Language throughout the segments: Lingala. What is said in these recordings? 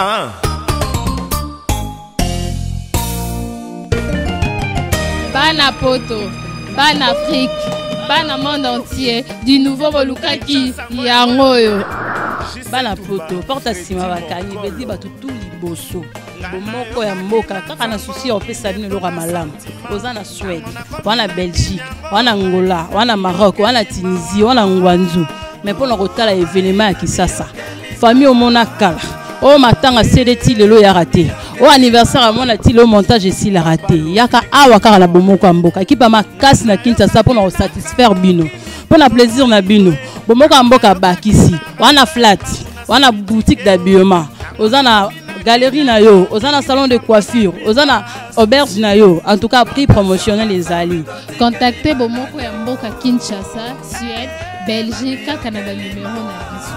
Ah. Bana poto, bana Afrique, bana monde entier, du nouveau bolukaki yango oyo. Bana poto, porte nsima bakangi bedi bato tu liboso bomoko ya mboka kaka na susi ya kopesa bino eloko ya malamu. Oza na Suède, wana Belgique, wana Angola, wana Maroc, wana Tunisie, wana Ngwanzu, mais mpona kotala événement ya Kisasa, famille omona kala oyo matanga sede ti lelo eyaka te, oyo anniversaire amona ti lelo montage esilaka te. Yaka awa kaka na bomoko ya mboka, ekipe ya makasi na Kinshasa mpona kosatisfaire bino, mpona plaisir na bino. Bomoko ya mboka bakisi wana flat, wana boutique d'habillement, oza na galerie na yo, oza na salon de coiffure, oza na auberge na yo. En tout cas prix promotionnel ezali. Contactez bomoko ya mboka Kinshasa, Suède, Belgique kaka na ba numéro na biso.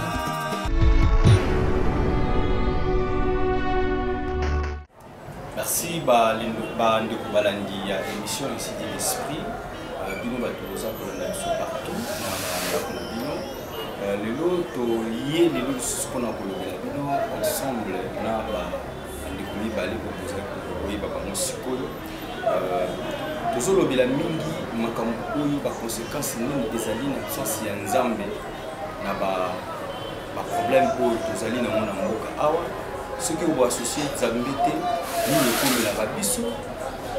Merci ba ndeko balandi ya émission Ainsi dit l'esprit. Bino bato boza kolanda biso partout na ndako na bino. Lelo toye lelo lisusu mpona kolobela bino ensemble na bandeko mibale oyo bozali koyeba bango sikoyo. Tozolobela mingi makambo oyo baconséquence nini ezali na absence ya Nzambe na baproblème oyo tozali nango na mboka awa. Soki oboassocie Nzambe te, nini ekomelaka biso?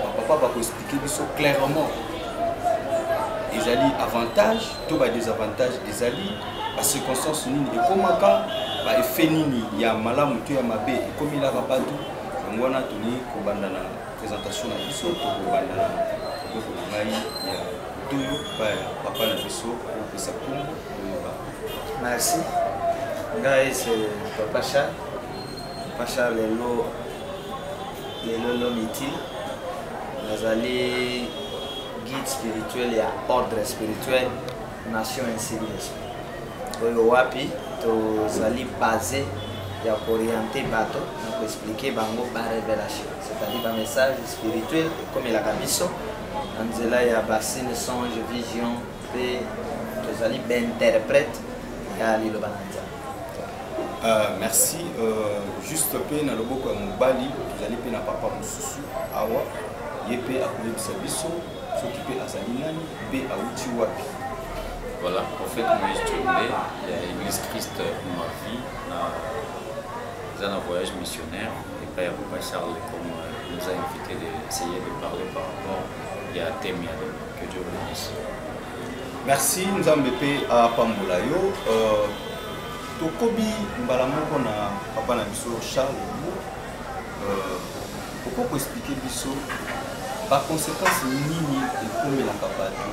Bapapa bakoexplike biso clairement ezali avantage to ba désavantage, ezali ba circonstance nini ekomaka, ba effet nini ya malamu to ya mabe ekomelaka bato. Yango wana tolingi kobanda na présentation na biso, tokobanda na loboko na ngai ya toyo pa ya papa na biso opesa kombo toyeba. Merci. Ngai c'est Papa Charles. Papa Charles lelo lelo lomiti nazali guide spirituel ya ordre spirituel nation ainsi de l'esprit. Oyo wapi tozali basé ya koorienter bato na koexpliquer bango ba révélation, c'est-à-dire ba message spirituel ekomelaka biso na nzela ya ba signe, songe, vision, mpe tozali ba interprète ya liloba na Nzambe. Merci. Juste mpe na loboko ya mobali tozali mpe na papa mosusu awa, ye mpe akoyebisa biso soki mpe azali nani mpe awuti wapi. Voilà, prophète Moïse Tchombe, ya Église Christ ma vie, na un voyage missionnaire et pas Papa Charles comme nous a invité d'essayer de parler par rapport à thème ya lelo. Que Dieu vous bénisse. Merci Nzambe pe apambola yo. Tokobi mbala moko na papa na biso Charles Lebo. Okoki koexplike biso baconséquence nini ekomelaka bato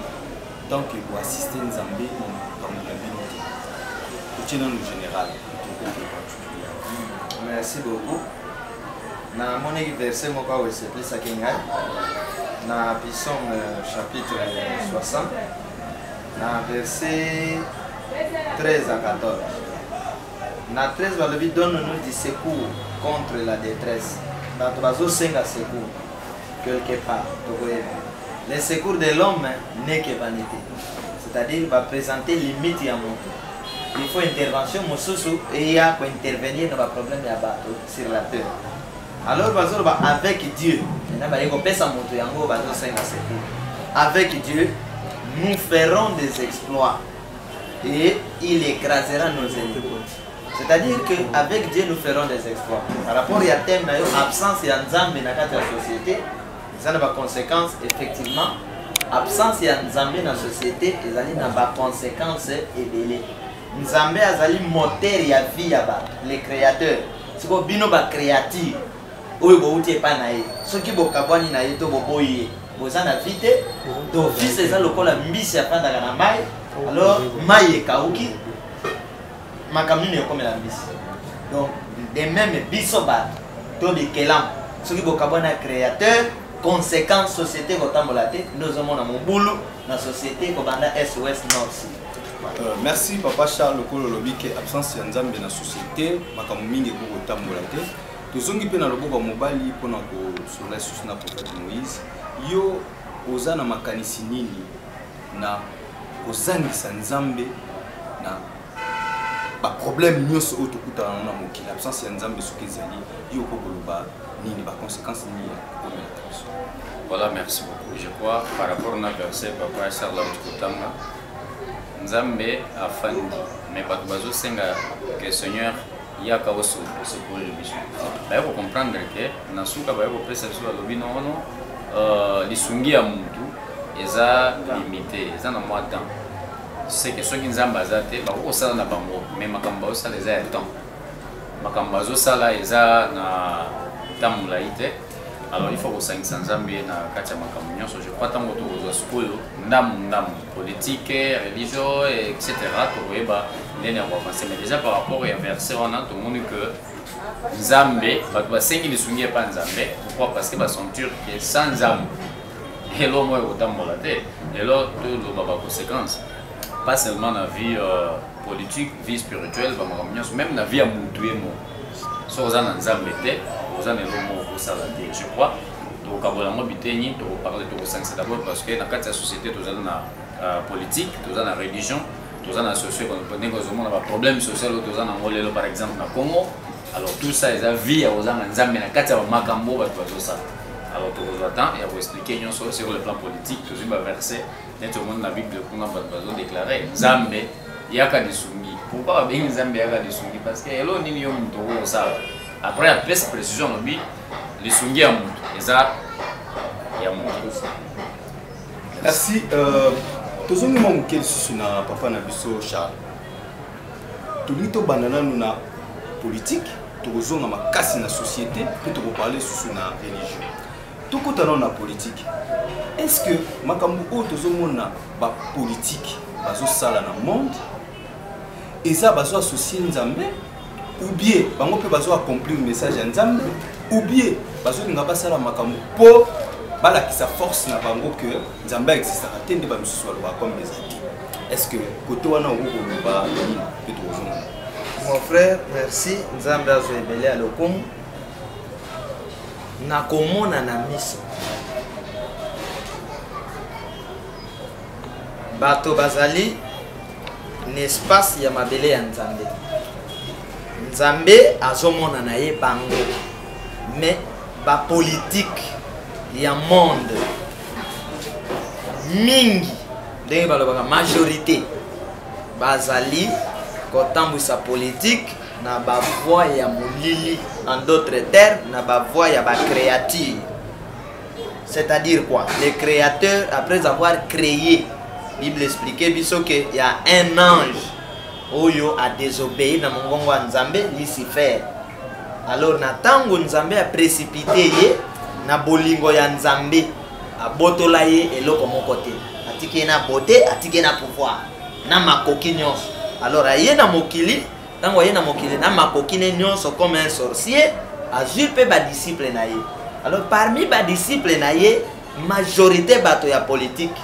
tant que boassiste Nzambe na makambo na bino te? Totie nanu général, tokoki particulier. Merci beaucoup. Namonaki verset moko awa esepesaki ngai na Psaume chapitre 60 na verset 13 à 14. Na 13 balobi donne-nous du secours contre la détresse. Bato bazosenga secours quelque part, tokoyeba. Le secours de l'homme n'est que vanité. C'est-à-dire va présenter limite ya moto. Il faut intervention mosusu eya kointervenir na baproblème ya bato sur la terre. Alors bazoloba avec Dieu. Maintenant baye kopesa moto yango bazosenga secours. Avec Dieu, nous ferons des exploits et il écrasera nos ennemis. C'est-à-dire qu'avec Dieu, nous ferons des exploits. Par rapport à thème, absence ya Nzambe na kati ya société, ça a des conséquences, effectivement. Absence ya Nzambe na société, ezali na ba conséquences ebele. Nzambe azali moteur ya vie ya bato, les créateurs. Siko bino ba créature oyo bouti epai na ye, soki bokabwani na ye to boboyi ye, boza na vie te. D'office eza lokola mbisi afandaka na mai, alors mai ekauki, makambo nini ekomela mbisi? Donc de même biso bato to bikelamu, soki bokabwani na créateur, conséquence société kotambola te, nde ozomona mobulu na société kobanda est, ouest, nord, sud. Merci Papa Charles. Lokolo olobi ke absence ya Nzambe na société makambo mingi ekoki kotambola te. Tozongi mpe na loboko ya mobali mpona kosolola lisusu na prophète Moïse. Yo oza na makanisi nini na kozangisa Nzambe na Baproblème nyonso oyo tokutana nango na mokili, absence ya Nzambe soki ezali, yo oko koloba nini? Baconséquence nini ya komelaka biso? Voilà, merci beaucoup. Je crois, par rapport na verset papa Charles auti kotanga, Nzambe afandi, mais bato bazosenga que Seigneur yaka osecourir biso. Baye kocomprendre ke na suka baye kopesa biso, balobi nono lisungi ya mutu eza limité, eza na mwa temps. C'est que soki Nzambe aza te, bakoki kosala na bango, mais makambo bazosala eza ya temps, makambo bazosala eza na temps molai te. Alors il faut kosangisa Nzambe na kati ya makambo nyonso. Je crois, ntango tokozwa sikoyo ndambu ndambu politique, religion, etc., tokoyeba ndenge ya koavance. Mais déjà, par rapport ya verset wana, tomoni que Nzambe, bato basengi lisungi epa Nzambe. Pourquoi? Parce que basentir que sans Nzambe elo moko ekotambola te. Lelo toloba baconséquence, pas seulement na vie politique, vie spirituelle, bamakambo nyonso, même na vie ya mutu ye moko. Soki oza na Nzambe te, oza na eloko moko kosala te. Je crois tokokabola yango biteni, tokoparle, tokosangisa d'abord, parce que na kati ya société tozali na politique, toza na religion, toza na socio, ndenge ozomona baproblème social oyo toza nango lelo, par exemple na Congo. Alors tout ça eza vie ya kozanga Nzambe na kati ya bamakambo bato bazosala. Alors tokozwa temps ya koexpliquer nyonso. Sur le plan politique, tozwi baverset neti omoni na Bible kuna, bato bazodéclare Nzambe yaka lisungi. Pourquoi babengi Nzambe yaka lisungi? Parce que elo nini yo moto okokosala? Après apesi précision, alobi lisungi ya moto eza ya moto. Merci. Tozongi mwa moke lisusu na papa na biso Charles. Tolingi tobanda nanu na politique, tokozonga makasi na société, mpe tokoparle lisusu na religion. Tokota nano na politique. Est ce que makambo oyo tozomona bapolitique bazosala na monde eza bazo associe Nzambe, ou bien bango mpe bazo accomplir message ya Nzambe, ou bien bazolinga basala makambo mpo balakisa force na bango ke Nzambe existaka te, nde bamisusu balobaka comme eza te? Est ce que kote wana okoki koloba nini? Mpe tokozonga. Mon frère, merci. Nzambe azwa ebele ya lokumu. Nakomona na miso bato bazali na espace ya mabele ya Nzambe. Nzambe azomona na ye bango, mais bapolitike ya monde mingi, ndenge balobaka majorité, bazali kotambwisa politike na bavoi ya molili, en d'autres termes na bavoi ya bacréature. C'est-à-dire quoi? Le créateur, après avoir créé, Bible expliqué biso que y a un ange oyo a désobéi na mongongo ya Nzambe, Lucifer. Alors na ntango Nzambe aprécipité ye na bolingo ya Nzambe, abotola ye eloko moko te, atiki ye na beauté, atiki ye na pouvoir, na makoki nyonso. Alors aye na mokili. Ntango aye na mokili na makoki ne nyonso comme un sorcier, azwi mpe badisciple na ye. Alors parmi badisciple na ye, majorité bato ya politique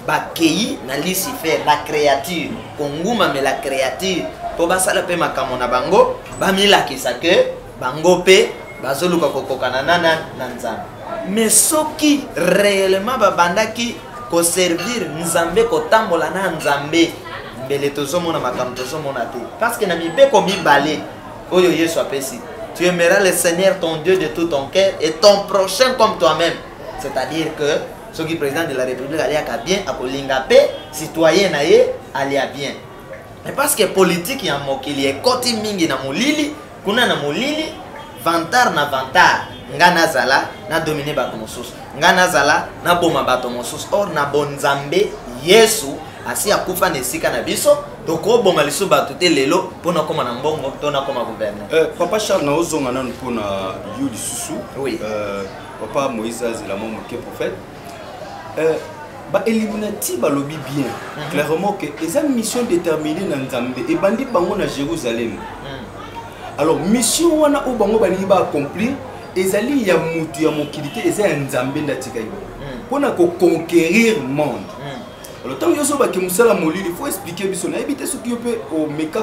bakei na Lucifer, la créature, kongumamela créature mpo basala mpe makambo na bango, bamilakisa ke bango mpe bazoluka kokokana na Nzambe. Mais soki réellement babandaki koservir Nzambe, kotambola na Nzambe, mbele tozomona makambo tozomona te. Parce que na mibeko mibale oyo Yesu apesi, tu aimeras le Seigneur ton Dieu de tout ton cœur et ton prochain comme toi-même. C'est-à-dire que soki président de la République aliaka bien, akolinga mpe citoyen na ye alia bien. Mais parce que politique ya mokili ekoti mingi na molili, kuna na molili, vantard na vantard, nga nazala nadomine bato mosusu, nga nazala naboma bato mosusu. Or na bonzambe, Yesu asi akufa na esika na biso, tokoboma lisusu bato te lelo mpo nakóma na mbongo to nakóma gouverneur. Papa Charles, naozonga nanu mpona yo lisusu. Oui. Papa Moïse azela mwa moke, prophète. Bailluminati balobi bien clairement que eza mission déterminée na Nzambe, ebandi bango na Jérusalem. Alors mission wana oyo bango balingi baaccomplir ezali ya mutu ya mokili te, eza ya Nzambe nde atikaki bango mpona koconquérir monde. Alors ntango nyonso bake mosala molili, faut expliquer biso. Nayebi te soki yo mpe omeka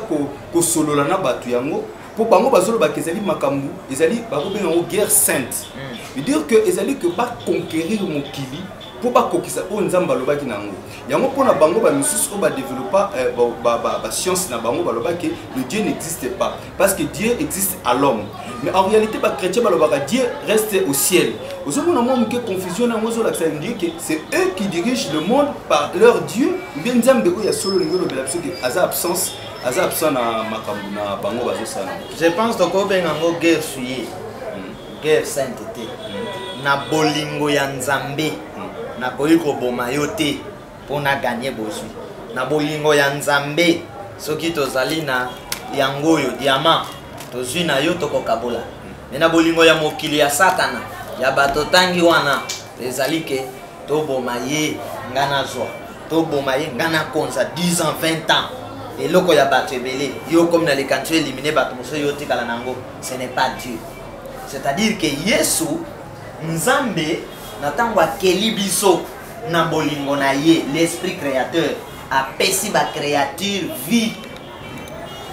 kosolola na bato yango, mpo bango bazolobaka ezali makambo ezali bakobenga yango guerre sainte, veut dire que ezali que baconquérir mokili. Mpo bakokisa oyo Nzambe alobaki na yango. Yango mpo na bango, bamisusu oyo badevelopa bascience na bango balobaki le Dieu n'existe pas parce que Dieu existe à l'homme. Mais en réalité, bachrétien balobaka Dieu reste au ciel. Ozomona mwa moke confusion na yango, ozolakisa ndie ke c'est eux qui dirigent le monde par leur Dieu ou bien Nzambe oyo ya solo olingi olobela biso ke aza absence, aza absent na makambo na bango bazosala. Je pense tokobenga yango guerre souillée, guerre sainte te. Na bolingo ya Nzambe, nakoki koboma yo te mpo na gagner bozwi. Na bolingo ya Nzambe, soki tozali na yango oyo diamant tozwi na yo, tokokabola. Me na bolingo ya mokili ya Satana ya bato tangi wana, ezali ke toboma ye, nga nazwa, toboma ye, nga nakonza 10 ans, 20 ans, eloko ya bato ebele. Yo komi na likanisi éliminer bato mosusu, yo otikala nango. Ce n'est pas Dieu. C'est-à-dire que Yesu, Nzambe, na ntango akeli biso na bolingo na ye, l'esprit créateur apesi bacréature vie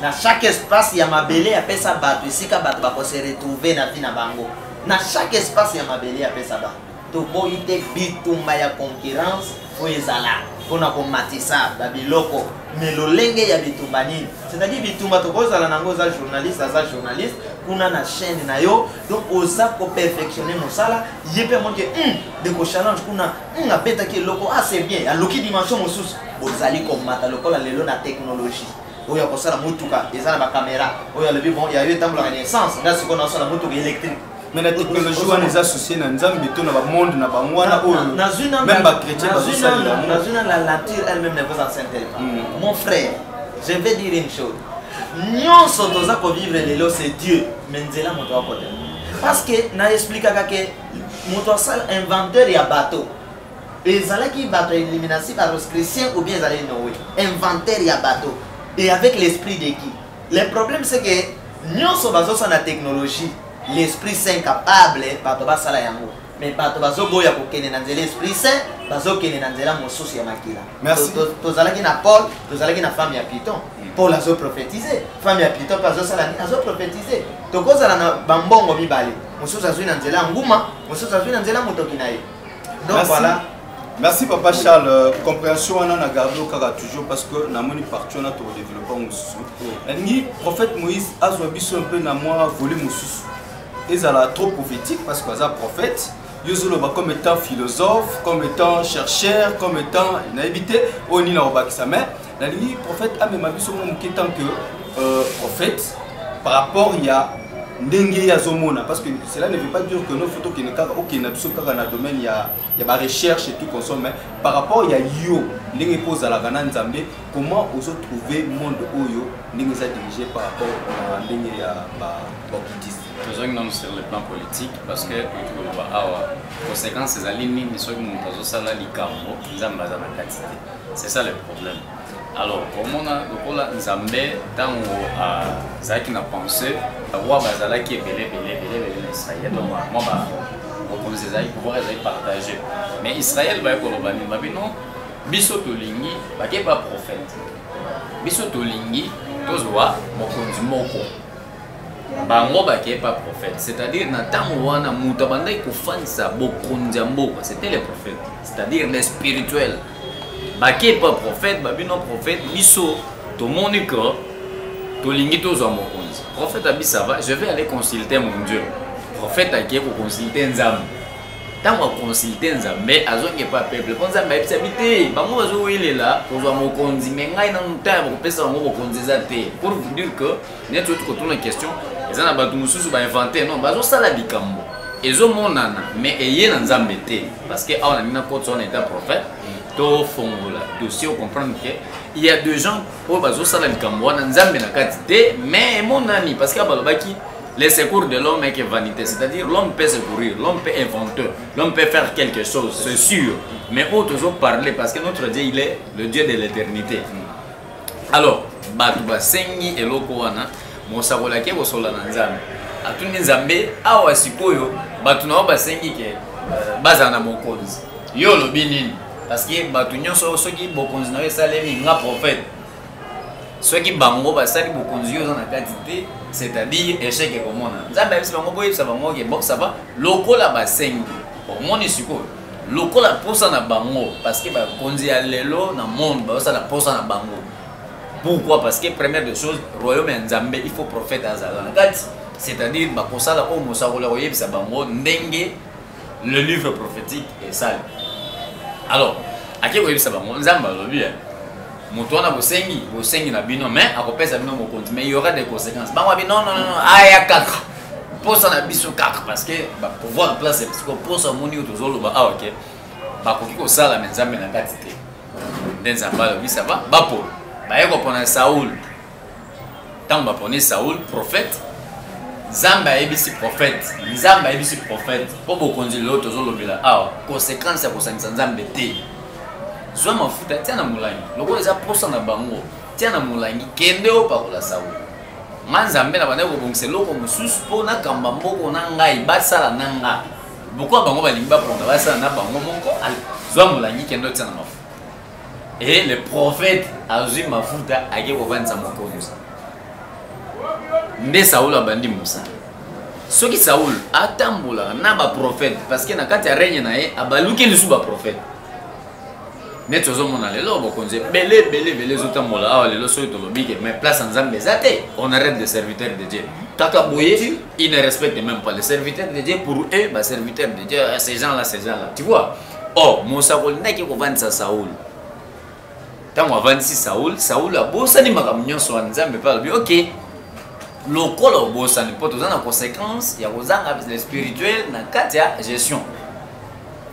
na chaque espace ya mabele. Apesa bato esika bato bakose retrouver na vie na bango na chaque espace ya mabele. Apesa bato. Toboyi te bitumba ya concurrence oyo ezala mpona komatisa babiloko, mais lolenge ya bitumba nini? C'est-à-dire bitumba tokozala nango, oza journaliste, aza journaliste kuna na chaîne na yo, donc oza koperfectionne mosala. Ye mpe amoni ke ndeko challenge kuna, abetaki eloko, ah, c'est bien, aluki dimension mosusu, bozali komata. Lokola lelo na technologie oyo akosala motuka eza na bacaméra oyo alobi, bon, ya yo etambolaka na essence, nga sikoyo nasala motuka électrique. Mais na technologie wana eza associé na Nzambe to na bamonde na bango wana oyo même bachrétien bazosalela? Nazwi na la nature elle-même ne vous enseigne pas. Mon frère, je vais dire une chose: nyonso toza kovivre lelo, c'est Dieu, mais nzela moto akota. Parce que na expliquaka ke moto asala inventeur ya bateau ezalaki bato ya illuminati, barosicrucien, ou bien ezalaki Noé, inventeur ya bateau, et avec l'esprit de qui? Le problème, c'est que nyonso bazosala na technologie, l'Esprit Saint capable bato basala yango, mais bato bazoboya kokende na nzela Esprit Saint, bazokende na nzela mosusu ya makila. Tozalaki na Paul, tozalaki na femme ya Python. Paul azoprophétise, femme ya Python mpe azosala nini? Azoprophétise. Tokozala na bambongo mibale, mosusu azwi na nzela ya nguma, mosusu azwi na nzela motoki na ye. Donc Merci. voilà. Merci, papa Charles. Compréhension wana na garde kaka toujours parce que namoni partie wana tokodéveloppe mosusu. Nalingi prophète Moïse azwa biso un peu na mwa volet mosusu, ezala trop prophétique parce que aza prophète. Yo ozoloba comme étant philosophe, comme étant chercheur, comme étant nayebi te oyo nini akobakisa, mais nalingi prophète amema biso mwa moke tant que prophète par rapport ya ndenge ye azomona, parce que cela ne veut pas dire que no faut tokende kaka, okende na biso kaka na domaine ya barecherche et tout consomme, mais par rapport ya yo ndenge mpo ozalaka na Nzambe, comment ozotrouve monde oyo ndenge eza dirigé par rapport na ndenge ya baoccultiste? Tozongi nano sur le plan politique, parce que toki koloba awa conséquence ezali nini soki moto azosala likambo Nzambe aza na kati te. C'est ça le problème. Alors komona lokola Nzambe ntango azalaki na pensée, roi bazalaki ebele ebele ebele ebele na Israel. Donc mwa bokonzi ezalaki, pouvoir ezalaki partagé, mais Israel baye koloba nini? Babi non, biso tolingi bake baprophète, biso tolingi tozwa mokonzi moko. Bango bakei pa prophète, c'est-à-dire na ntango wana moto abandaki kofandisa bokonzi ya mboka, c'était les prophètes, c'est-à-dire les spirituels. Bakei pa prophète, babino prophète, biso tomoni que tolingi tozwa mokonzi. Prophète abi: ça va, je vais aller consulter mon Dieu. Prophète akei koconsulte Nzambe. Ntango aconsulte Nzambe, azongi epa peuple, mpo Nzambe ayebisa bi te bango bazowelela kozwa mokonzi, me ngai nanu ntango ya kopesa bango bokonzi eza te. Pour vous dire que neti oti kotuna question, eza na bato mosusu bainvente non, bazosala likambo ezomonana, mais eye na Nzambe te. Parce que awa nalingi nakotisa wana eta prophète, tofongola dossier, ocomprendre que il y a des gens oyo bazosala likambo wana Nzambe na kati te, mais emonani, parce que balobaki les secours de l'homme est que vanité, c'est-à-dire l'homme peut secourir, l'homme peut inventer, l'homme peut faire quelque chose, c'est sûr, mais oyo tozoparler, parce que notre Dieu, il est le Dieu de l'éternité. Alors bato basengi eloko wana, mosakoli ake kosola na Nzambe, atuni Nzambe: awa sikoyo bato na yo basengi ke bazala na bokonzi, yo olobi nini? Parce que bato nyonso, soki bokonzi na yo esalemi, nga prophète, soki bango basali bokonzi, yo oza na kati te, c'est-à-dire échec ekomona. Nzambe ayebisi bango: boyebisa bango ke bon, ça va, lokola basengi. Omoni sikoyo Lokola posa na bango, parce que bakonzi ya lelo na monde bazosala posa na bango. Pourquoi? Parce que première des choses, royaume ya Nzambe, il faut prophète azala na kati. C'est-à-dire bakosala oyo mosakoli akoyebisa bango ndenge le livre prophétique esali. Alors, ake koyebisa bango, Nzambe alobi moto wana bosengi, bosengi na bino, mais akopesa bino mokonzi, mais il y aura des conséquences. Bango abi non non non, aya kaka. Posa na biso kaka parce que ba pouvoir place parce que posa moni oyo tozoloba awa ke bakoki kosala mais Nzambe na kati te. Nde Nzambe alobi ça va, bapona. Baye kopona Saul. Ntango baponi Saul prophète, Nzambe ayebisi prophète, Nzambe ayebisi prophète mpo bokonzi lelo tozolobela awa conséquence ya kosangisa Nzambe te. Zwa mafuta tia na molangi, lokola eza posa na bango, tia na molangi, kende opakola Saul. Nga Nzambe na bandaki kobongisa eloko mosusu mpo nakamba mboko na ngai, basala na nga. Lokola bango balingi bapona basala na bango moko, zwa molangi kende otia na mafuta. Et le prophète azwi mafuta ake kovandisa mokonzi. Nde Saul abandi mosala. Soki Saul atambolaka na ba prophète, parce que na kati ya règne na ye abaluki lisusu ba prophète. Neti ozomona lelo bokonzi ebele ebele ebele ezotambola awa lelo, soki tolobi ke mais place ya Nzambe eza te, on arrête des serviteurs de Dieu. Kaka boye, ils ne respectent même pas les serviteurs de Dieu. Pour eux, ba serviteurs de Dieu, ces gens-là, ces gens-là, tu vois. Oh, mosakoli nde ake kovandisa Saul. Ntango avandisi Saul, Saul abosani makambo nyonso wana. Nzambe mpe alobi ok, lokola obosani, mpo toza na conséquence ya kozanga le spirituel na kati ya gestion.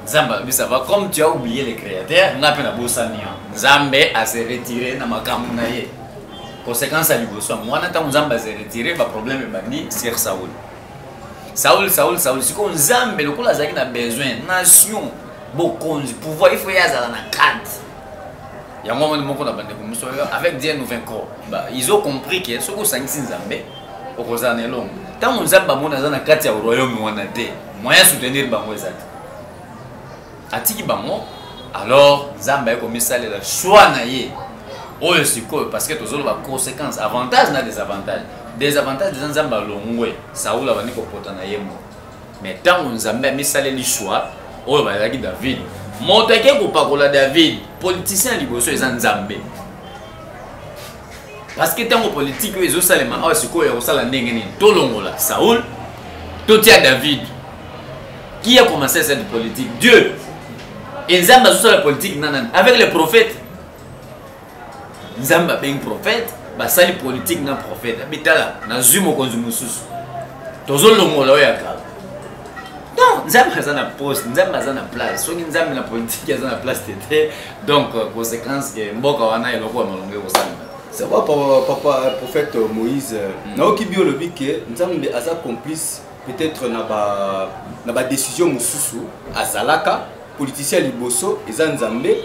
Nzambe alobi ça va, comme tu as oublié le créateur, nga mpe nabosani yo. Nzambe a se retirer na makambo na ye. Conséquence ya liboso yango wana, ntango Nzambe a se retirer, ba problème ebandi sur Saul. Saul, Saul, Saul, sikoyo Nzambe lokola azalaki na besoin nation, bokonzi, pouvoir, il faut ye azala na kati. Yango omoni moko na bandeko mosusu oyo, avec Dieu nous vaincrons. Ba, ils ont compris que soki osangisi Nzambe okozala na elongo. Ntango Nzambe amoni aza na kati ya royaume wana te, moyen soutenir bango eza te, atiki bango. Alors Nzambe aye komisalela choix na ye oyo sikoyo, parce que tozoloba conséquence, avantage na désavantage. Désavantage eza Nzambe alongwe, Saul abandi kopota na ye moko. Mais ntango Nzambe amisaleli choix oyo bazalaki David, moto ake kopakola David, politicien ya liboso eza Nzambe. Parce que ntango politique oyo ezosalema awa sikoyo ya kosala ndenge nini, tolongola Saul, totia David. Qui a commencé cette politique? Dieu. Et Nzambe azosala politique na nani? Avec les prophètes. Nzambe abengi prophète, basali politique na prophète. Abitala, nazwi mokonzi mosusu, tozolongola oyo ya kala. Non, Nzambe aza na poste, Nzambe aza na place. Soki Nzambe na politique aza na place te te, donc conséquence ke mboka wana eloko ya malongo ekosalema. Ça va, papa, papa prophète Moïse. Naoki bio lobi ke Nzambe aza complice peut-être na ba décision mosusu, azalaka politicien liboso eza Nzambe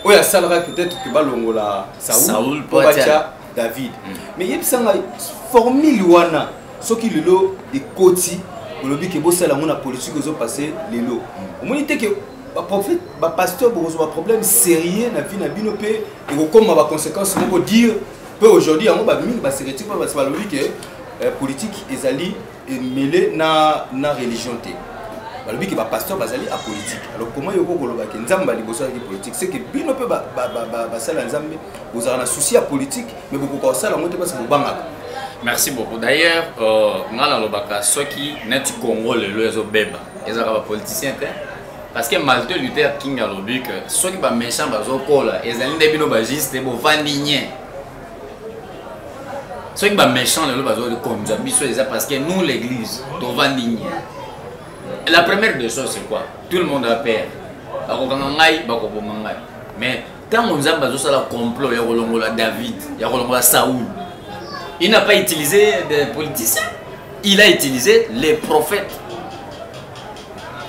oyo asalaka peut-être ke balongola Saul po batia David. Mais yebisa ngai formule wana soki lelo ekoti, olobi ke bosala yango na politique ozopase lelo, omoni te ke baprophète, bapasteur bokozwa baproblème sérieux na vie na bino mpe ekokóma baconséquence moko dire mpe aujourd'hui yango bamingi basérétique mpo basi balobi ke politique ezali emele na religion te. Balobi ke bapasteur bazali apolitique. Alors comment yoko koloba ke Nzambe ya liboso azalaki politique? C'est que bino mpe basala ya Nzambe bozalaka na souci ya politique, mais bokoka kosala yango te parce bobangaka. Merci beaucoup. D'ailleurs, nga nalobaka soki neti Congo lelo ezobeba, ezalaka bapoliticien te, parce que Martin Luther King alobi ke soki baméchant bazokola, ezali nde bino bajuste bovandi nye. Soki baméchant lelo bazokonza biso, eza parce que nous l'église tovandi nye. La première des choses, c'est quoi? Tout le monde a peur, bakokanga ngai, bakoboma ngai. Mais ntango Nzambe azosala complot ya kolongola David, ya kolongola Saoul, il n'a pas utilisé des politiciens, il a utilisé les prophètes.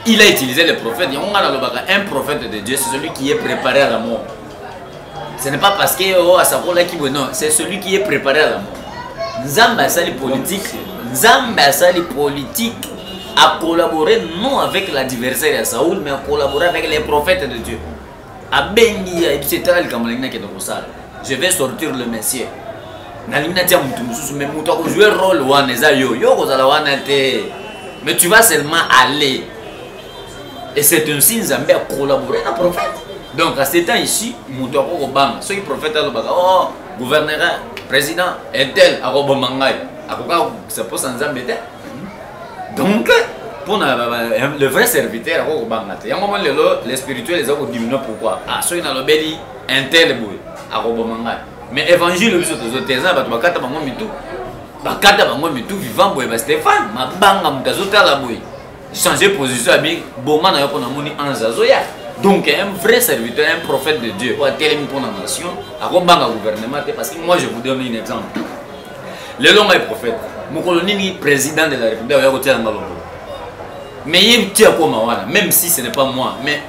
Il a utilisé les prophètes. Yango nga nalobaka, un prophète de Dieu, c'est celui qui est préparé à la mort. Ce n'est pas parce que oh asakolaki boye, non, c'est celui qui est préparé à la mort. Nzambe asali politique, Nzambe asali politique, a collaboré non avec l'adversaire ya Saoul, mais a collaboré avec les prophètes de Dieu. Abengi, ayebisi, etala likambo nalingi nakende kosala, je vais sortir le monsieur, nalingi natia motu mosusu, mais moto akozwe rôle wana eza yo, yo kozala wana te, mais tu vas seulement aller. Et c'est ainsi Nzambe a collaboré na prophète. Donc à ce temps ici, moto akokobanga soki prophète alobaka oh gouverneur, président, intel akoboma ngai, akoka kosaposa Nzambe te. Donc mpona le vrai serviteur akokobanga te. Yango moni lelo le spirituel eza kodiminue. Pourquoi? Ah, soki nalobeli intel boye akoboma ngai. Mais évangile biso tozo te, eza na bato bakata bango mitu, bakata bango mitu vivant boye, ba Stéphane mabanga, moto azotala boye, changer position, abi boma na yo mpo namoni ange azoya. Donc un vrai serviteur, un prophète de Dieu oyo atelemi mpo na nation akobanga gouvernement te. Parce que moi, je vous donne un exemple: lelo ngai prophète, mokolo nini président de la République oya kotiela nga loboko? Mais ye ti akoma wana, même si ce n'est pas moi, mais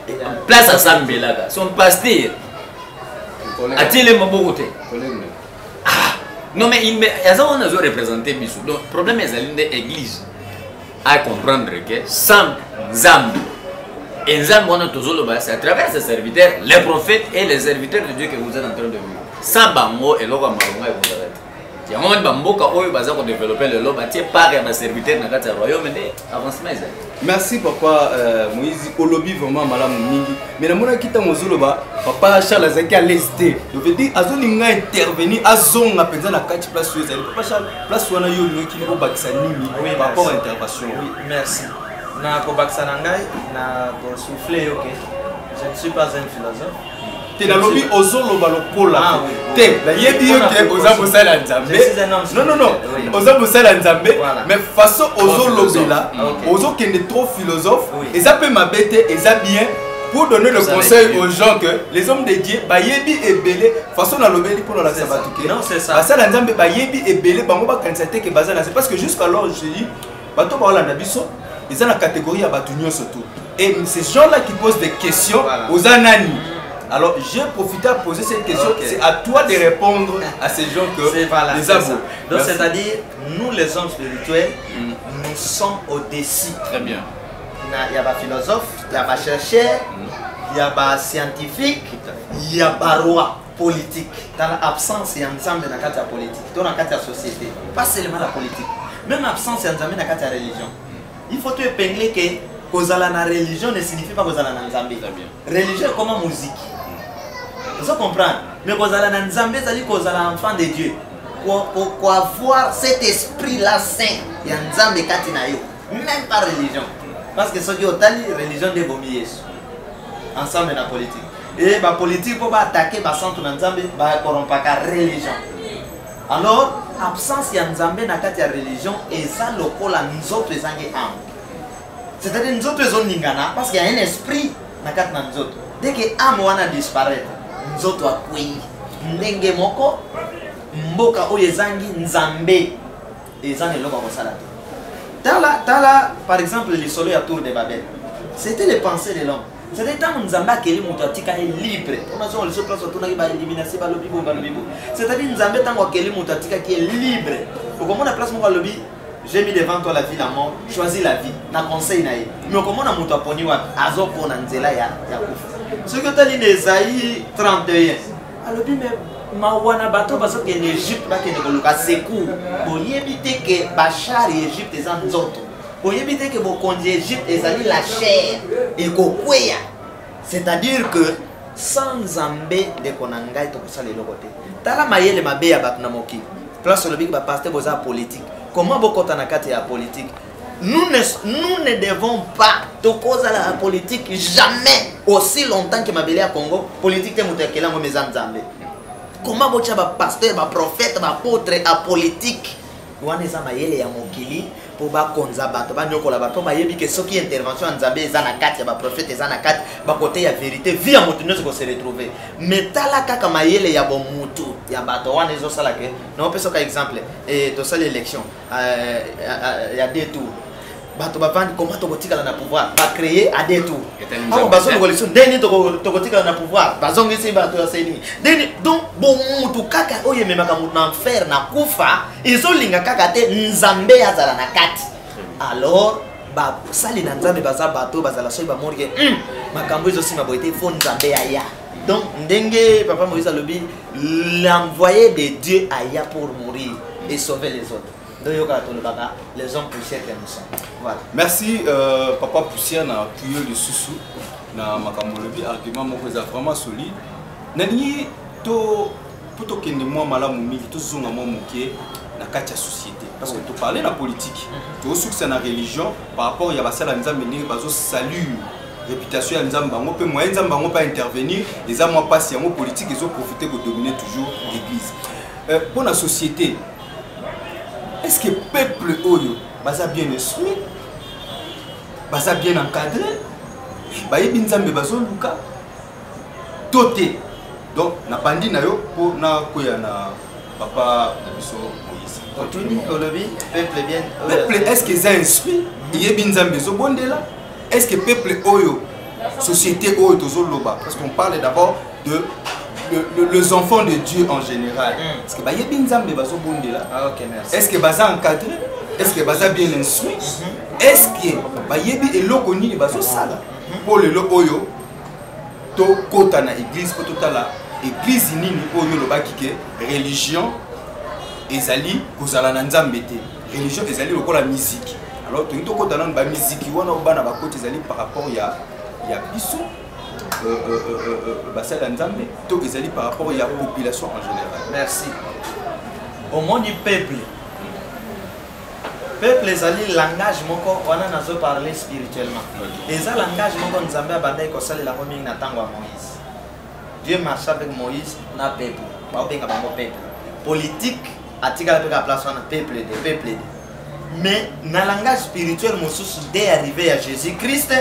place asambelaka, son pasteur atiele maboko te. Ah non, mais il aza wana, azo représente biso. Donc problème ezali nde église à comprendre que sans Nzambe, et Nzambe wana tozoloba, c'est à travers ses serviteurs, les prophètes et les serviteurs de Dieu que vous êtes en train de vivre. Sans bango, eloko ya malonga ekozala te. Yango moni bamboka oyo baza kodévelopper lelo, batie part ya baserviteur na kati ya royaume, nde avancement ezali. Merci papa Moïse, olobi vraiment malamu mingi. Mais namonaki ntango ozoloba, papa Charles azalaki à l'aise te, donc veut dire azolinga intervenir, azonga mpenza na kati. Place oyo ezali papa Charles, place wana yo olingaki obakisa nini par rapport à intervention? Oui, merci. Na kobakisa na ngai, na kosouffle yo ke je ne suis pas un philosophe. Te, nalobi ozoloba lokola te. Nayebi yo ke oza mosali ya Nzambe. Non, non, non, oza mosali ya Nzambe, mais façon ozolobela, ozokende trop philosophe. Eza mpe mabe te, eza bien pour donner le conseil aux gens que les hommes de Dieu bayebi ebele. Façon nalobeli mpona olakisa bato ke basala ya Nzambe bayebi ebele, bango bakanisa te ke baza na se. Parce que jusqu'alors, je dis, bato baolanda biso eza na catégorie ya bato nyonso to, et ces gens là qui posent des questions: oza nani? Alors j'ai profité à poser cette question. C'est à toi de répondre à ces gens que C'est voilà, les c'est abos. ça. Donc c'est-à-dire, nous les hommes spirituels, nous sommes au-dessus. Très bien. Il y a des philosophes, il y a des chercheurs, il y a des scientifiques, il y a des rois politiques. Dans l'absence, il y a ensemble dans la politique, dans la société. Pas seulement la politique. Même absence, il y a ensemble dans la religion. Il faut tout épingler que kozala na religion ne signifie pas kozala na Nzambe. Religion est comme musique. Vous comprenez? Mais kozala na Nzambe, ezali kozala enfant de Dieu. Avoir cet esprit-là saint, ya Nzambe kati na yo. Même pas religion. Parce que soki otali, religion nde ebomi Yesu. Ensemble na politique. Et ba politique po ba attaquer ba centre na Nzambe, ba corrompaka religion. Alors, absence ya Nzambe na kati ya religion eza lokola nzoto ezangi âme. C'est-à-dire nzoto ezoningana parce qu'il y a un esprit na kati na nzoto. Dès que âme wana disparaître, nzoto akwei. Ndenge moko, mboka oyo ezangi Nzambe eza na eloko ya kosala te. Tala, tala par exemple lisolo ya tour de Babel. C'était les pensées de l'homme. C'est-à-dire ntango Nzambe akeli moto, atika ye libre. Mpona zongo liso place otunaki baélimination, balobi bo, balobi bo. C'est-à-dire Nzambe ntango akeli moto, atikaki ye libre. Okomona place moko alobi: "J'ai mis devant toi la vie, la mort, choisis la vie", na conseil na ye. Mais okomona moto aponi wapi? Azopona nzela ya kufa. Soki otali na Esaïe 31, alobi: "Me mawa na bato bazokende Egypte, bakende koluka secours. Boyebi te ke bachars ya Egypte eza nzoto? Boyebi te ke bokonzi ya Egypte ezali la chair, ekokweya?" C'est-à-dire que sans Nzambe, ndeko na ngai, tokosala eloko te. Tala mayele mabe ya bato na mokili. Place olobiki bapasteur boza ya politique, comment bokɔta na kati ya politique? Nous ne devons pas tokozala na politique jamais aussi longtemps que mabele ya Congo. Politique te, moto akeli yango eza Nzambe. Comment botya bapasteur, baprophète, baapôtre ya politique? Wana eza mayele ya mokili mpo bakonza bato, banyokola bato. Bayebi ke soki intervention ya Nzambe eza na kati ya baprophète, eza na kati bakote ya vérité, vie ya moto nyonso kose retrouver. Mais tala kaka mayele ya bomutu ya bato wana ezosala ke naopesaka exemple. Tosali élection ya deux tours, bato bavandi: comment tokotikala na pouvoir? Bacréer à deux tours. Awa bazolokola liso ndeni tokotikala na pouvoir, bazongisi bato ya seni ndeni. Donc bomutu kaka oyo ememaka motu na enfer, na kufa, ezolinga kaka te Nzambe azala na kati. Alors basali na Nzambe baza bato bazala soki bamoni ke makambo ezosimba boye te, fo Nzambe aya. Donc ndenge papa Moïse alobi, l'envoyé de Dieu aya pour mourir et sauver les autres. Nde oyokaka tolobaka les hommes poussière que nous sommes. Voilà. Merci, papa Poussière. Na puyo lisusu na makambo olobi, argument moko eza vraiment solide. Nalingi to mpo tokende mwa malamu mingi, tozonga mwa moke na kati ya société, parce que toparle na politique, tozosukisa na religion par rapport ya basala Nzambe, ndenge bazosalir réputation ya Nzambe. Bango mpe moyen Nzambe bango mpe intervenir eza mwa mpasi. Yango politique ezoprofite kodomine toujours église. Mpo na société, est ce que peuple oyo baza bien instruit, baza bien encadré, bayebi Nzambe bazoluka to te? Donc nabandi na yo mpo nakwea na papa na biso Moïse. Otuni, olobi peuple bien Peuple, est ce que eza instruit, eyebi Nzambe, ezobondela? Est ce que peuple oyo, société oyo tozoloba, parce qu'on parle d'abord de les enfants de Dieu en général, est ce que bayebi Nzambe, bazobondela? Ah, ok, merci. Est ce que baza encadré? Est ce que baza bien instruit? Est ce que bayebi eloko nini bazosala? Mpo lelo oyo tokɔta na église mpo totala église nini oyo olobaki ke religion ezali kozala na Nzambe te, religion ezali lokola miziki. Alors tolingi tokɔta nanu bamiziki wana oyo bana bakoti, ezali par rapport ya biso basali ya Nzambe to ezali par rapport ya population en général? Merci. Omoni, peuple, peuple ezali langage moko wana nazoparle spirituellement. Eza langage moko Nzambe abandaki kosalela yango mingi na ntango ya Moïse. Dieu marche avec Moïse na peuple, baobenga bango peuple. Politique atikala mpe ka place wana, peuple de peuple de. Mais na langage spirituel mosusu, dès arrivé ya Jésus Christ,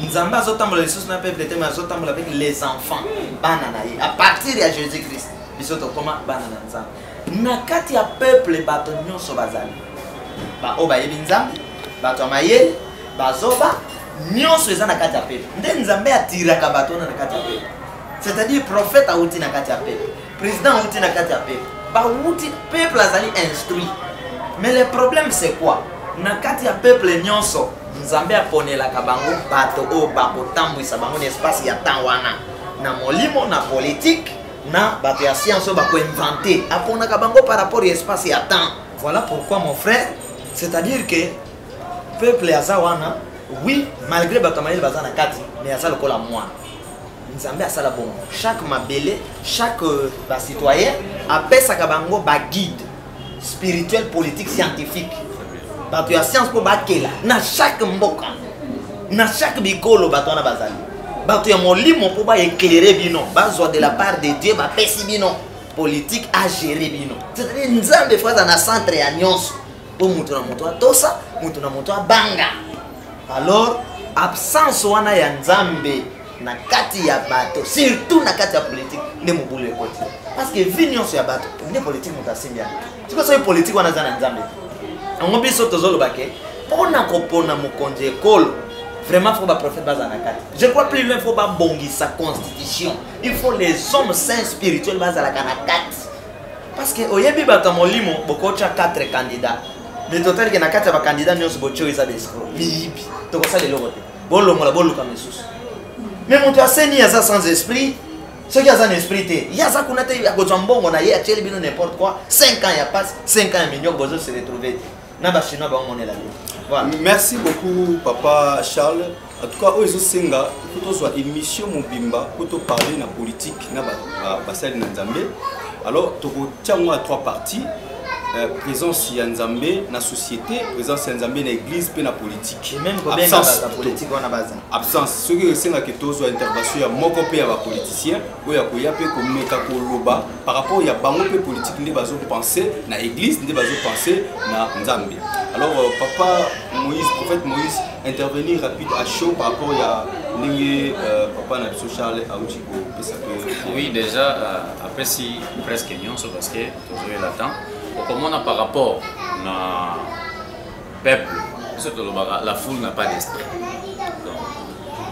Nzambe azotambola lisusu na peuple te, mais azotambola avec les enfants, bana na ye. À partir ya Jésus Christ, biso tokóma bana na Nzambe. Na kati ya peuple, bato nyonso bazali, baoyo bayebi Nzambe, bato ya mayele, bazoba, nyonso eza na kati ya peuple. Nde Nzambe atiraka bato wana na kati ya peuple, c'est-à-dire prophète awuti na kati ya peuple, président awuti na kati ya peuple, bawuti peuple azali instruit. Mais le problème, c'est quoi? Na kati ya peuple nyonso, Nzambe aponelaka bango bato oyo bakotambwisa bango na espace ya temps wana, na molimo, na politique, na bato ya science oyo bakoinvente. Aponaka bango par rapport ya espace ya temps. Voilà pourquoi, mon frère, c'est-à-dire que peuple aza wana, oui, malgré bato ya mayele baza na kati, mais aza lokola mwana. Nzambe asala bongo, chaque mabele, chaque bacitoyen, apesaka bango baguide spirituel, politique, scientifique, bato ya science mpo bakela na chaque mboka, na chaque bikolo. Bato wana bazali bato ya molimo mpo baéclaire bino, bazwa de la part de Dieu, bapesi bino politique agere bino. C'est-à-dire Nzambe faut aza na centre ya nyonso mpo moto na moto atosa, moto na moto abanga. Alors absence wana ya Nzambe na kati ya bato, surtout na kati ya politique, nde mobulu ekoti, parce que vie nyonso ya bato nde politique. Moto asimbi yango sikoyo, soki politique wana aza na Nzambe te. Yango biso tozoloba ke mpona kopona mokonzi ekolo, vraiment faut baprophète bazala na kati. Je crois plus loin, faut babongisa constitution, il faut les hommes saints spirituels bazalaka na kati, parce que oyebi, bato ya molimo, bokotya 4 candidats, mais total ke na kati ya bacandidat nyonso botie oyo eza baescrocs, miyibi, tokosala eloko te, bolongola, boluka misusu. Mais moto aseni aza sans esprit. Soki aza na esprit te, ye aza kuna te, akozwa mbongo na ye, atieli bino n'importe quoi. 5 ans ya passe, 5 ans ya minyoko, bozo se retrouver te na Bachinois baomonela bino. Voilà. Merci beaucoup, papa Charles. En tout cas, oyo ezosenga po tozwa émission mobimba po toparle na politique na basali na Nzambe. Alors tokotia yango ya trois parties: présence ya Nzambe na société, présence ya Nzambe na église mpe na politique. Et même kobenga bato ya politique wana baza Absence. Soki esengaki tozwa intervention ya moko mpe ya bapoliticien oyo akoya mpe komeka koloba par rapport ya bango mpe politique, nde bazopense na église, nde bazopense na Nzambe. Alors papa Moïse, prophète Moïse, intervenir rapide à chaud par rapport ya ndenge papa na biso Charles auti kopesa mpe. Oui, déjà apesi presque nyonso, parce que tozoyela temps. Okomona par rapport na peuple, biso tolobaka la foule n'a pas d'esprit. Donc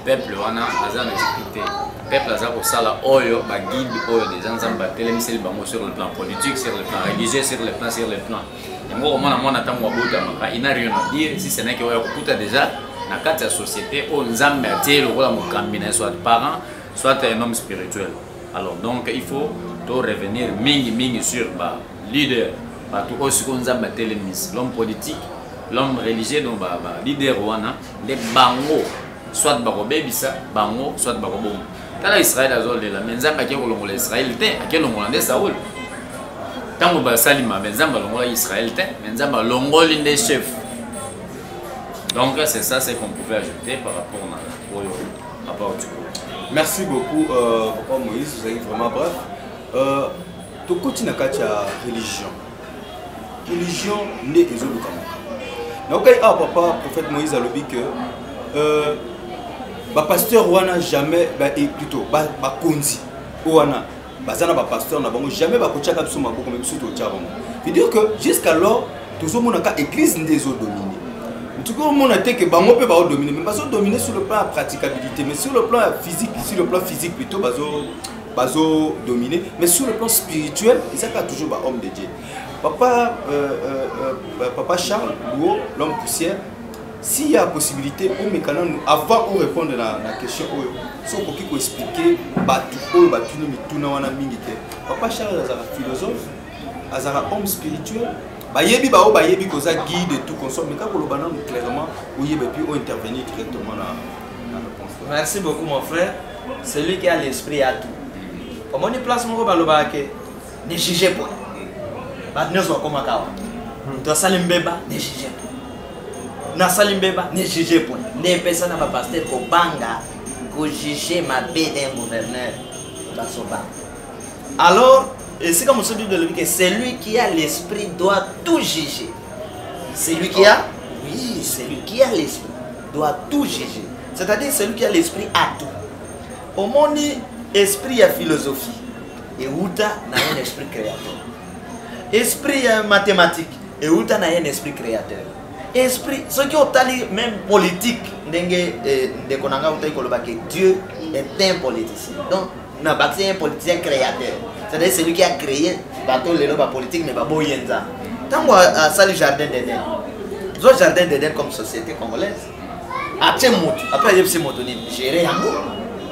peuple wana aza na esprit te. Peuple aza kosala oyo baguide oyo déjà Nzambe atelemiseli bango sur le plan politique, sur le plan religieux, sur le plan yango. Komona mwana ntango abotamaka, il n'a rien à dire si ce n'est que oyo akokuta déjà na kati ya société oyo Nzambe atie lokola mokambi na ye, soit parent, soit un homme spirituel. Alors donc il faut to revenir mingi mingi sur ba leader. Bato oyo sikoyo Nzambe atelemisi, l'homme politique, l'homme religieux, donc ba, ba leader wana nde bango soit bakobebisa bango soit bakoboma. Tala Israël azolela, mais Nzambe ake kolongola Israël te, ake longola nde Saul. Ntango basali mabe, Nzambe alongolaki Israël te, mais Nzambe alongoli nde chef. Donc c'est ça ce qu'on pouvait ajouter par rapport na oyo rapport du coup. Merci beaucoup euh, papa Moïse, vous avez vraiment bref. Euh, tokoti na kati ya religion. Religion nde ezoluka makambo. Nayokai awa papa prophète Moïse alobi que euh, ba pasteur wana jamais ba, et plutôt ba bakonzi wana baza na ba pasteur na bango jamais bakotiaka biso maboko mais biso totia bango. Veut dire que jusqu'alors tozomonaka église nde ezodomine. Tuki omona te que bango mpe baodomine mais bazodomine sur le plan ya praticabilité mais sur le plan ya physique, sur le plan physique plutôt bazo bazo dominer mais sur le plan spirituel ezaka toujours ba homme de Dieu. Papa euh, euh, euh, papa Charles Luo, l'homme poussière, s'il y a possibilité omeka nanu avant o répondre na, na question oyo so okoki koexplike bato oyo batuni mituna wana mingi te. Papa Charles azalaka philosophe, azalaka homme spirituel, bayebi baoyo bayebi koza guide et tout consort, mais kaka koloba nanu clairement oyeba et puis ointervenir directement na, na réponse. Merci beaucoup mon frère. Celui qui a l'esprit a tout. Omoni place moko balobaka ke ne jugez point. Bato nyonso bakomaka awa. Moto asali mbeba ne jugez point. Nasali mbeba ne jugez point. Nde epesa na bapasteur kobanga kojuge mabe d'un gouverneur bazobanga. Alors esika mosusu Bible elobi ke celui qui a l'esprit doit tout juger. Celui qui a, oui, celui qui a l'esprit doit tout juger. C'est-à-dire celui qui a l'esprit a tout. Omoni esprit ya philosophie euta na un esprit créateur. Esprit ya mathématique euta na un esprit créateur. Esprit soki otali même politique ndenge eh, ndeko na ngai utaki koloba ke Dieu est un politicien. Donc na bakisi un politicien créateur. C'est-à-dire celui qui a créé bato lelo ba politique mais baboyi Nzambe. Ntango asali jardin d'Eden, zo jardin d'Eden comme société congolaise atie motu après ayebisi moto nini gérer yango.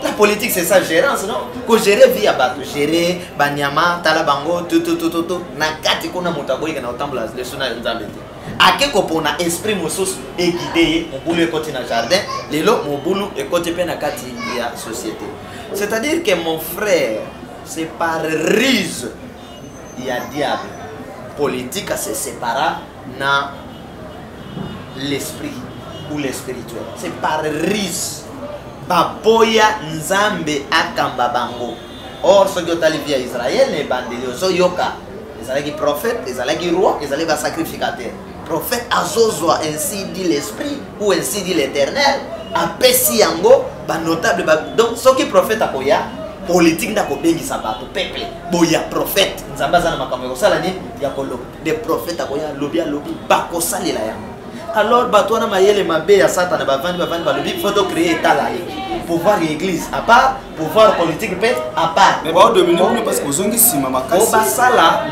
La politique c'est ça, gérance non, kogérer vie ya bato, gérer banyama, tala bango tututututu na kati kuna moto aboyika na kotambola leso na Nzambe te, ake kopona esprit mosusu eguide ye, mobulu ekoti na jardin, lelo mobulu ekoti mpe na kati ya société. C'est-à-dire que mon frère, c'est par ruse ya diable politique se sépara na l'esprit ou le spirituel. C'est par ruse baboya Nzambe akamba bango. Or soki otali vie ya Israël na ebandeli, ozoyoka ezalaki prophète, ezalaki roi, ezalaki basacrificateur. Prophète azozwa ainsi dit l'esprit ou ainsi dit l'éternel, apesi yango banotable ba... Donc soki prophète akoya politique nde akobengisa bato, peuple boya prophète, Nzambe aza na makambo ya kosala nini ya koloba. De prophète akoya alobi alobi bakosalela yango. Alors bato wana mayele mabe ya Satana bavandi bavandi balobi faut to créer état laïque, pouvoir ya église à part, pouvoir politique mpe à part. Mais baodomine kuna parce que ozongi nsima makasi. Po basala,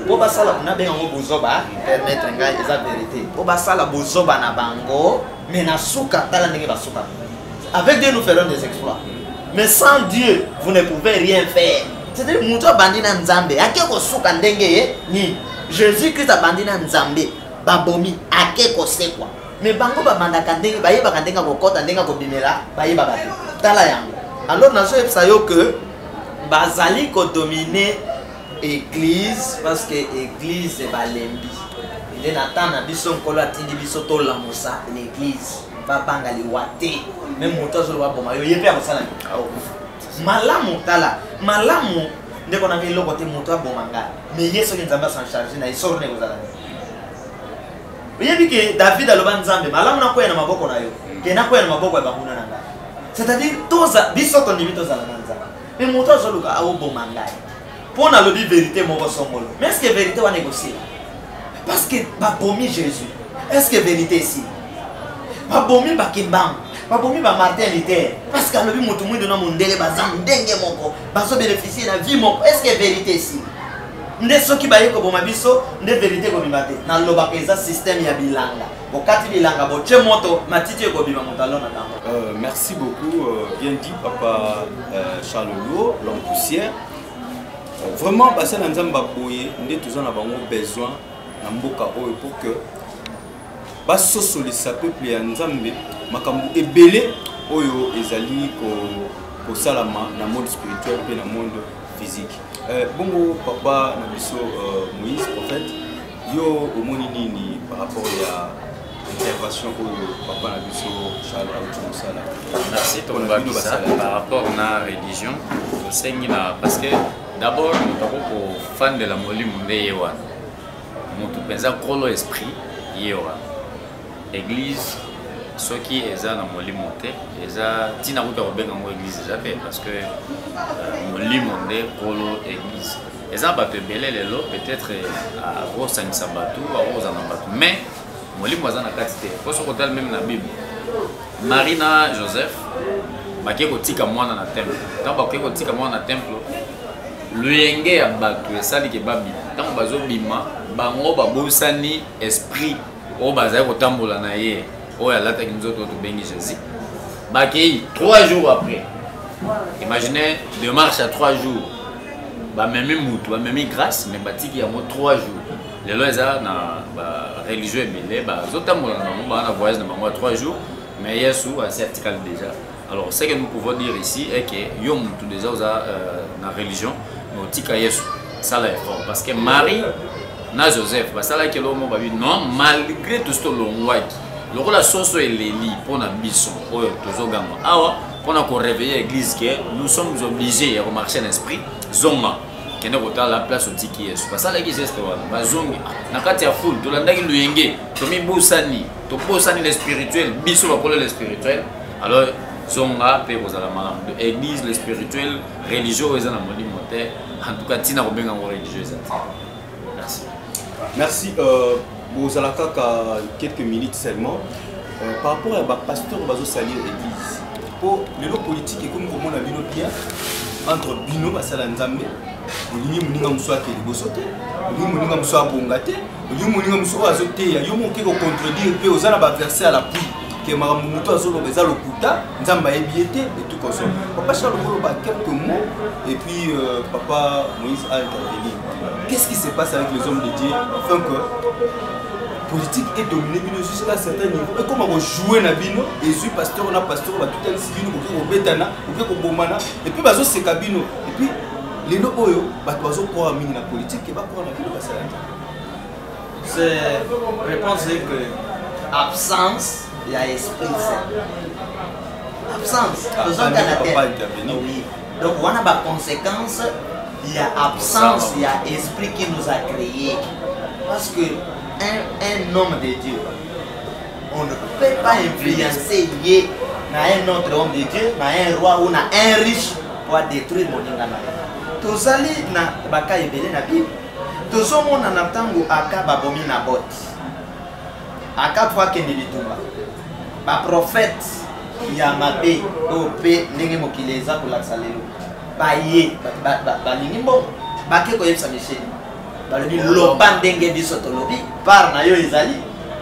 po basala nabenga yango bozoba, permettre ngai eza vérité, po basala bozoba na bango, mais na suka tala ndenge basuka. Avec Dieu nous ferons des exploits, mais sans Dieu vous ne pouvez rien faire. C'est-à-dire moto abandi na Nzambe ake kosuka ndenge ye nini. Jésus-Christ abandi na Nzambe, babomi ake kosekwa, mais bango babandaka ndenge bayebaka ndenge akokɔta ndenge akobimela bayebaka te. Tala yango. Alors nazoyebisa yo que bazali kodomine église parce que église balembi nde na temps na biso Nkolo atindi biso tolamusa l'église, babanga liwa te. Même moto azoloba boma yo, ye mpe akosala nini? Akokufa. Malamu tala malamu ndeko na ngai, eloko te moto aboma ngai, mais ye soki Nzambe asan charge na ye soro nde ekozala nini? Oyebi ke David aloba Nzambe malamu nakwea na maboko na yo ke nakwea na maboko ya banguna na ngai. C'est-à-dire toza biso tondimi tozala na Nzambe, mais moto azoluka aoboma ngai mpo nalobi vérité moko songolo. Mais est-ce que vérité wana ekosila? Parce que babomi Jésus, est-ce que vérité esila? Babomi bakimbangu, babomi ba Martin Luther parce que alobi moto mwindo na mondele baza ndenge moko, bazobénéficie na vie moko. Est-ce que vérité esila? Nde soki baye koboma biso nde vérité ekobima te. Nalobaka eza système ya bilanga, bokati bilanga botie moto, matiti ekobima, moto alona ntango. Merci beaucoup, bien dit papa Charles Luo, l'homme poussière. Vraiment basala Nzambe baboye nde toza na bango besoin. na mboka oyo pour que basosolisa peuple ya Nzambe makambo ebele oyo ezali kosalama na monde spirituel mpe na monde physique. Bongo papa na biso Moïse prophète, yo omoni nini par rapport ya intervention oyo papa na biso Charles auti kosala? Merci. Tokobakisa par rapport na religion, tosengi na, parce que d'abord moto ako kofandela molimo nde ye wana, moto mpenza kolo esprit ye wana. Église soki eza na molimo te, eza ntina kuta kobenga yango église eza te, parce que molimo nde kolo église. Eza bato ebele lelo, peut-être akosangisa bato, akozala na bato, mais molimo aza na kati te. Po soki otali meme na Bible, Marie na Joseph bakei kotika mwana na temple. Ntango bakei kotika mwana na temple, luyenge ya bato esaliki babima. Ntango bazobima, bango babosani esprit oyo bazali kotambola na ye, oyo alataki nzoto oyo tobengi Jésus. Bakei 3 jours après, imaginez, de marche à 3 jours, bamemi mutu, bamemi grâce, mais batiki yango 3 jours. Lelo eza na bareligion ebele bazotambola na bango, baa na voyage na bango ya 3 jours, mais Yesu asi atikali déjà. Alors, ce que nous pouvons dire ici est que yo mutu déjà oza na religion, mais otika Yesu, sala effort, parce que Marie na Joseph basalaki eloko moko, babi non, malgré tout tolongwaki lokola soso eleli mpo na biso oyo tozogamba awa mpona koréveiller église ke nous sommes obligés ya komarcher na esprit. Zonga, kende kotala place otiki Yesu. Basalaki geste wana, bazongi na kati ya foule. Tolandaki luyenge, tomibosani, tobosani le spirituel, biso bakolo le spirituel. Alors zonga mpe kozala malamu. Église le spirituel, religieux oyo eza na molimo te, en tout cas ntina kobenga yango religieux eza te. Merci. Merci. Bozala kaka quelques minutes seulement par rapport ya bapasteur bazosalir église, mpo lelo politique ekomi komona bino bien entre bino basala Nzambe. Olingi moninga mosusu ake liboso te, olingi moninga mosusu abonga te, olingi moninga mosusu oyo azoteya yo moke kocontredire, mpe oza na baverset à l'appui ke makambo moto azoloba eza lokuta, Nzambe ayebi ye te et tout consort. Papa Charles, okoloba quelques mots et puis papa Moïse a intervenu. Qu'est-ce qui se passe avec les hommes de Dieu afin que politique est dominé bino jusqu'à un certain niveau, ekoma kojouer na bino, ezwi pasteur na pasteur, batutanisi bino, boke kobetana, boke kobomana, et puis bazoseka bino? Et puis lelo oyo bato bazokroire mingi na politique ke bakroire na bino basala Nzambe. C'est réponse est que absence ya esprit saint, absence tozonga na te. Oui, donc wana baconséquence ya absence ya esprit qui nous a créé, parce que un homme de Dieu, on ne peut pas influencer ye na un autre homme de Dieu, na un roi ou na un riche po adétruire moninga na ye. Tozali na baka ebele na Bible, tozomona na ntango Akab abomi Nabot. Akab fo akende bitumba, baprofete ya mabe oyo mpe ndenge mokili eza kolakisa lelo, baye balingi mbongo, bake koyebisa Michel, balobi: "Loba ndenge biso tolobi, part na yo ezali."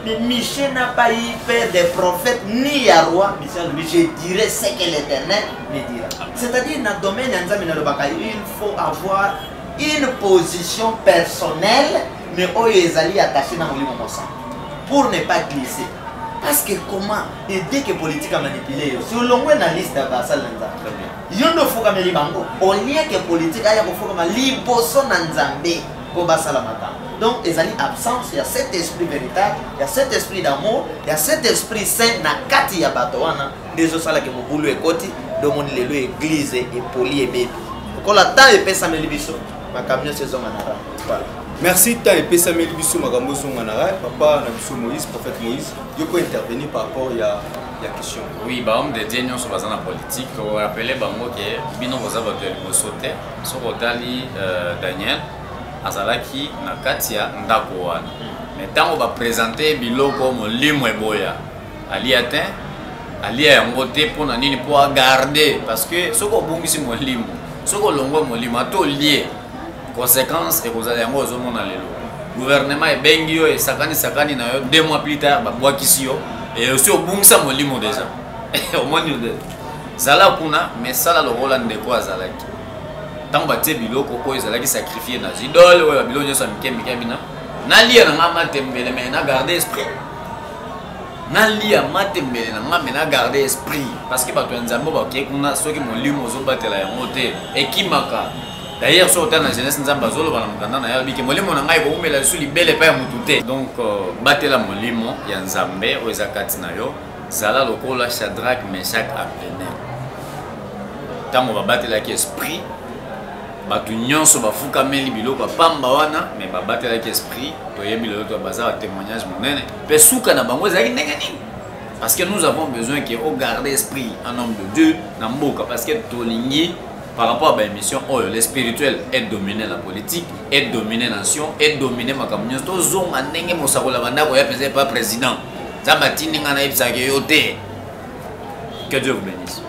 Mais Michel n'a pas eu peur des prophètes ni ya roi. Michel alobi: "Je dirai ce que l'Éternel me dira." C'est-à-dire na domaine ya Nzambe, nalobaka, il faut avoir une position personnelle, mais oyo ezali attaché na Molimo Mosantu pour ne pas glisser. Parce que comment, et dès que politique a manipulé yo, si olongwe na liste ya basali na Nzambe, yo nde ofukameli bango, au lieu que politique aya kofukama liboso na Nzambe mpo basala makambo. Donc ezali absence ya cet esprit véritable, ya cet esprit d'amour, ya cet esprit saint na kati ya bato wana nde ezosalaka mobulu ekoti. Nde omoni lelo église epoli, ebebi. Lokola temps epesameli biso, makambo nyonso ezonga na ra. Voilà. Merci. Temps epesameli biso, makambo ezonga na rail. Papa na biso Moïse, prophète Moïse, yo ko intervenir par rapport ya question. Oui, bahomme de Dieu nyonso baza na politique, torappeler bango ke bino boza bato ya liboso te. Soki otali Daniel azalaki na kati ya ndako wana, mais ntango baprésente biloko, molimo eboya, alia te, alia yango te. Mpo na nini? Mpo agarde, parce que soki obungisi molimo, soki olongwe molimo, ata olie, conséquence ekozala yango ozomona lelo. Gouvernement ebengi yo, esakani sakani na yo, 2 mois plus tard babwakisi yo, e osi obungisa molimo déjà. Omoni, zala kuna, mais sala lokola ndeko azalaki. Ntango batie biloko oyo ezalaki sacrifié na idole, oyo biloko nyonso ya mike mike bina Nalia na nga matembele mais na garder esprit. Nalia matembele na nga mais na garder esprit parce que bato ya Nzambe bakei kuna soki molimo ozobatela yango te ekimaka. D'ailleurs soki otala na jeunesse Nzambe azoloba na mokanda na ye alobi ke molimo na ngai ekowumela lisusu libele epai ya motu te. Donc euh, batela molimo ya Nzambe oyo eza kati na yo, zala lokola Shadrach, Meshach, Abednego. Ntango babatelaki esprit bato nyonso bafukameli biloko ya pamba wana me babatelaki esprit toyebi lelo to baza ba témoignage monene mpe suka na bango ezalaki ndenge nini parce que nous avons besoin que ogarde esprit un homme de dieu na mboka parce que tolingi par rapport à baémission oyo le spirituel est dominer la politique est dominer nation est dominer makambo nyonso tozonga ndenge mosakola bandako ya mpenza epa président nzambe atindi ngai nayebisaka yo te. Que Dieu vous bénisse.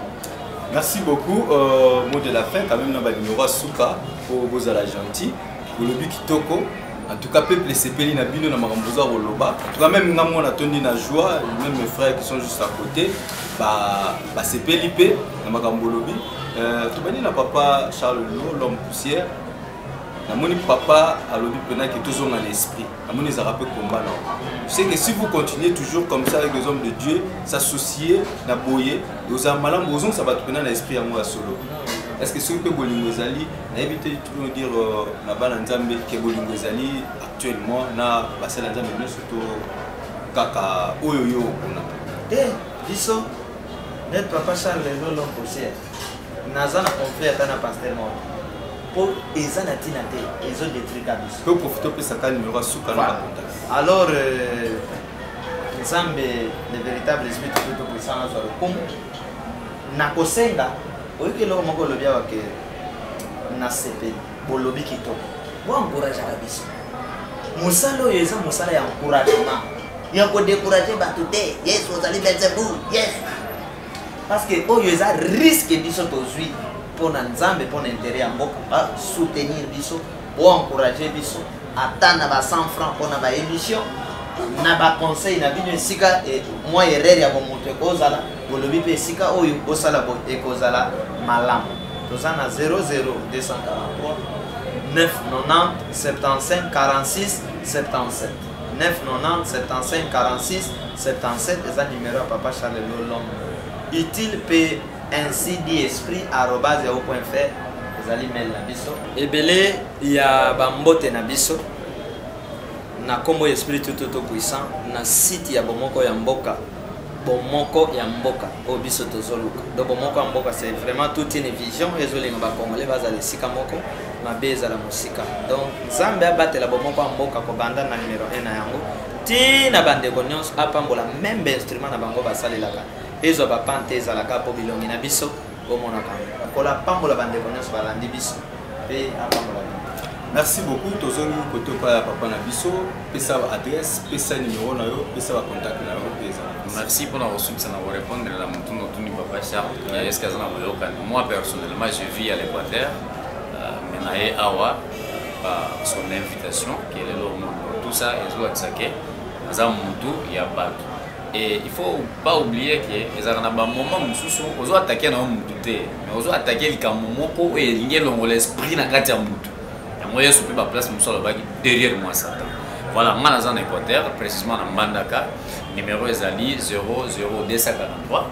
Merci beaucoup. Euh, mot de la fin, quand même, na ba numéro suka pour vous la gentil. Bolobi kitoko. En tout cas, peuple esepeli na bino na makambo oza koloba. En tout cas, même nga mwana tondi na joie, même mes frères qui sont juste à côté, ba basepeli pe na makambo olobi. Euh, tobandi na papa Charles Lo, l'homme poussière. Namoni papa alobi pena ke tozonga na esprit. Namoni ezalaka mpe combat na c'est que si vous continuez toujours comme ça avec les hommes de Dieu, s'associer na boye, ozala malamu ozongisa bato mpena na esprit yango ya solo. Est ce que soki mpe bolingo ezali, nayebi te, tu peux nous dire euh, na bana Nzambe ke bolingo ezali actuellement na basali ya Nzambe nyonso to kaka oyo yo okuna? Te, biso net papa Charles lelo l'homme poussière naza na conflit ata na pasteur moko mpo eza na ntina te ezo détruire biso. Mpe oprofite opesaka numéro ya suka na bacontact. Alors euh, Nzambe le véritable esprit tout tout puissant azwa lokumu. Nakosenga oyoki eloko moko olobi awa ke nasepeli bolobi kitoko boencourageaka biso mosala oyo eza mosala ya encouragement ya kodécourage bato te. Yesu ozali Belzebul yesu parce que oyo eza risque biso tozwi mpo na Nzambe, mpo na intérêt ya mboka. Basoutenir biso, boencourage biso ata na ba 100 francs mpo na baémission na baconseil na bino. Esika mwa erreur ya bomoto ekozala, bolobi mpe esika oyo bosala boye ekozala malamu. Toza na 00243 990 75 46 77, 990 75 46 77 eza numero ya papa Charles Lolombe utile mpe ainsi dit esprit arobase yahoo point fr ezali mail na biso. Ebele ya bambote na biso na nkombo ya esprit tout tout puissant na site ya bomoko ya mboka, bomoko ya mboka oyo biso tozoluka. Donc bomoko ya mboka, c'est vraiment toute une vision ezolinga bacongolais bazala esika moko, mabe ezala mosika. Donc Nzambe abatela bomoko ya mboka kobanda na numero 1 na yango ti na bandeko nyonso, apambola meme bainstrument na bango basalelaka ezwa bapante ezalaka mpo bilongi na biso bomonaka yango. Nkolo apambola bandeko nyonso balandi biso mpe apambola bino. Merci beaucoup. Tozongi kote opa ya papa na biso. Pesa adresse, pesa numéro na yo, pesa bacontact na yo mpe ezala. Merci mpona kosukisa na korépondre na motuna otuni papa Charles est ce que aza na boyokani. Moi personnellement, je vis à l'Équateur, euh, mais na ye awa par son invitation ke lelo tout ça ezolakisa ke aza motu ya bato. Et il faut pas oublier ke ezalaka na bamoment mosusu ozo attaquer na yo motu te, mais ozo attaquer likambo moko oyo elingi elongola esprit na kati ya motu yango. Yesu mpe baplace mosusu alobaki: "Derrière moi, Satan." Voilà, nga naza na Équateur, précisément na Mbandaka. Numéro ezali 00243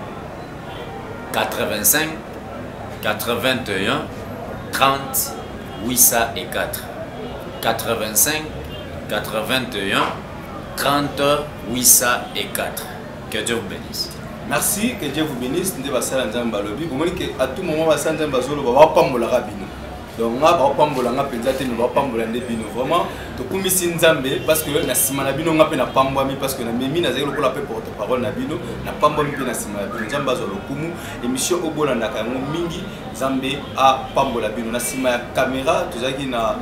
85 81 30 804, 85 81 30 804. Que Dieu vous bénisse. Merci, que Dieu vous bénisse. Nde basala Nzambe balobi, bomoni ke à tout moment basala Nzambe bazoloba, bapambolaka bino. Donc nga baopambola nga mpenza te, me baopambola nde bino. Vraiment tokumisi Nzambe parce que na nsima na bino nga mpe napambwami, parce que namemi, nazali lokola mpe porte parole na bino, napambwami mpe na nsima na bino. Nzambe azwa lokumu. Émission oyo bolandaka yango mingi. Nzambe apambola bino. Na nsima ya caméra tozalaki na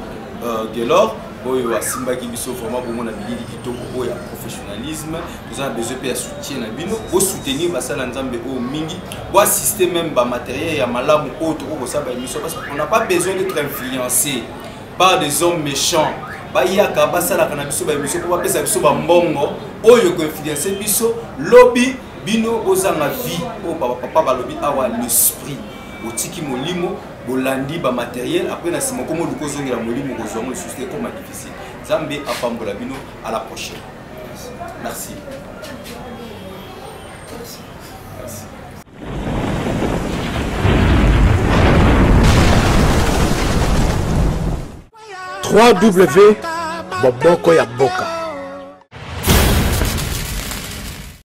Gelor oyo asimbaki biso vraiment bongo na bilili kitoko oyo ya professionnalisme. Toza na besoin mpe ya soutien na bino. Bosoutenir basala Nzambe oyo mingi, boassiste même bamatériel ya malamu oyo tokoki kosala baémission, parce qu'on n'a pas besoin d'être influencé par des hommes méchants bayaka basalaka na biso baémission mpo bapesa biso bambongo oyo ekoinfluence biso lobi bino bozanga vie oyo papa balobi awa, l'esprit. Botiki molimo, bolandi bamatériel, après na nsima okoma oluka ozongela molimo, kozwa yango lisusu te, ekoma difficile. Nzambe apambola bino. À la prochaine. Merci. Merci. 3W Boboko ya Mboka.